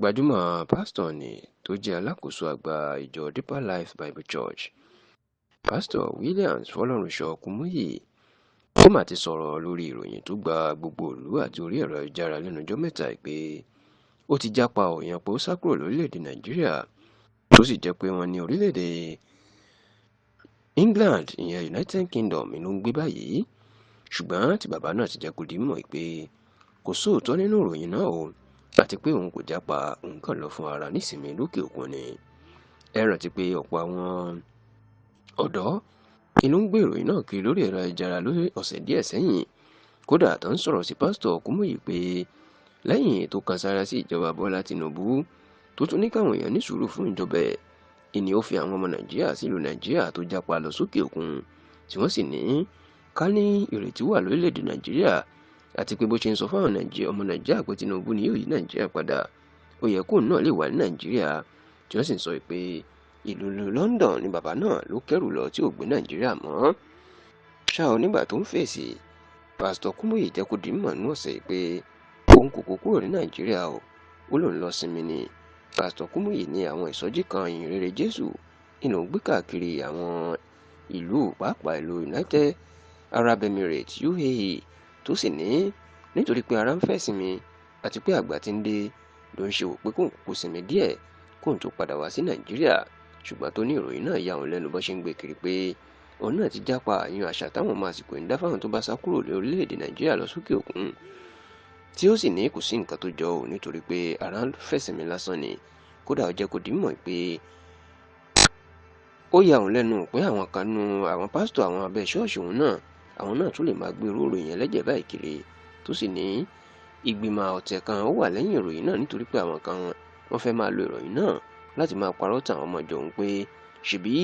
Gbajúmọ̀ pásítọ̀ ni tó jẹ́ alákòóso àgbà ìjọ Deeper Life Bible Church, Pásítọ̀ Williams Fọlọ́runṣọ́ Kúmúyì, ó mà ti sọ̀rọ̀ lórí ìròyìn tó gba gbogbo ìlú àti orí ẹ̀rọ ayélujára lẹ́nu ọjọ́ mẹ́ta yìí pé ó ti jápa òyìn pé ó sá kúrò lórílẹ̀‐èdè Nàìjíríà, tó sì jẹ́ pé wọ́n ní orílẹ̀‐èdè England, ìyẹn United Kingdom, ló ń gbé báyìí. Ṣùgbọ́n tí bàbá náà ti jẹ́ kó di mọ̀ pé kò sóòótọ́ nínú ìròyìn náà o, àti pé òun kò jápa, òun kàn lọ fún ara nísinmi lókè òkun ni. Ẹ rántí pé ọ̀pọ̀ àwọn ọ̀dọ́ inú ń gbé ìròyìn náà kiri lórí ẹ̀rọ ayélujára lórí ọ̀sẹ̀ díẹ̀ sẹ́yìn, kódà tó ń sọ̀rọ̀ sí pásítọ̀ Kúmúyì pé lẹ́yìn tó kan sára sí ìjọba Bọ́lá Tinubu, tó tún ní káwọn èèyàn ní sùúrù fún ìjọba ẹ̀, ìní ó fi àwọn ọmọ Nàìjíríà sílùú Nàìjíríà tó jápa lọ sókè òkun, tí wọ́n sì ní ká ní ìrètí wà lórílẹ̀‐èdè Nàìjíríà, àti pé bó ṣe ń sọ fáwọn ọmọ Nàìjíríà pé Tinubu ni yóò yí Nàìjíríà padà, ó yẹ kóun náà lè wà ní Nàìjíríà, tí wọ́n sì ń sọ pé ìlú London ni bàbá náà ló kẹ́rù lọ tí ò gbé Nàìjíríà mọ́. Ṣá o, nígbà tó ń fèsì, Pásítọ̀ Kúmúyì jẹ́ kó di mímọ̀ nínú ọ̀sẹ̀ yìí pé òun kò kó kúrò ní Nàìjíríà o, ó lóun lọ sinmi ni. Pásítọ̀ Kúmúyì ní àwọn ìsọjí kan ìyìn rere Jésù ìlú ń gbé káàkiri àwọn ìlú, pàápàá ìlú United Arab Emirates, UAE, tó sì ní nítorí pé ara ń fẹ́ sinmi àti pé àgbà tí ń dé ló ń ṣe wò pé kóun kúkú sinmi díẹ̀ kóun tó padà wá sí Nàìjíríà. Ṣùgbọ́n tó ní ìròyìn náà yà òun lẹ́nu bó ṣe ń gbé kiri pé òun náà ti jápa, àyùn àṣà táwọn ọmọ àsìkò ń dá fáwọn tó bá sá kúrò ní orílẹ̀-èdè Nàìjíríà lọ sókè òkun, tí ó sì ní kò sí nǹkan tó jọ ò, nítorí pé ara ń fẹ̀sìnmi lásán ni. Kódà ó jẹ́ kó di mọ̀ pé ó yà òun lẹ́nu pé àwọn kan nu àwọn pásítọ̀ àwọn abẹ́ ṣọ́ọ̀ṣì òun náà, àwọn náà tún lè máa gbé irú ìròyìn ẹlẹ́jẹ̀ báyìí kiri, tó sì ní ìgbìmọ̀ ọ̀tẹ̀ kan ó wà lẹ́yìn ìròyìn náà, nítorí pé àwọn kan wọ́n fẹ́ máa lo ìròyìn náà láti máa parọ́ tàwọn ọmọ ìjọ òun pé ṣèbí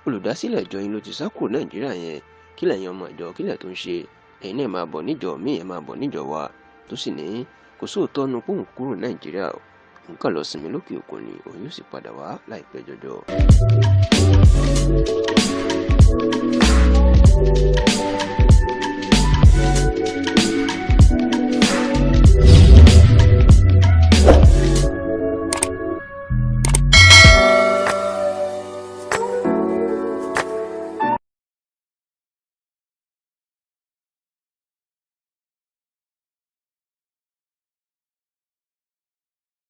olùdásílẹ̀ ìjọ yín ló ti sá kúrò Nàìjíríà yẹn, kí lẹ̀yin ọmọ ìjọ kílẹ̀ tó ń ṣe, ẹ̀yin náà máa bọ̀ níjọ míì, ẹ̀ máa bọ̀ níjọ wa. Tó sì ní kò sóòótọ́ nu kóun kúrò Nàìjíríà, òun kàn lọ sinmi lókè òkun ni, òun yóò sì padà wá láìpẹ́ jọjọ.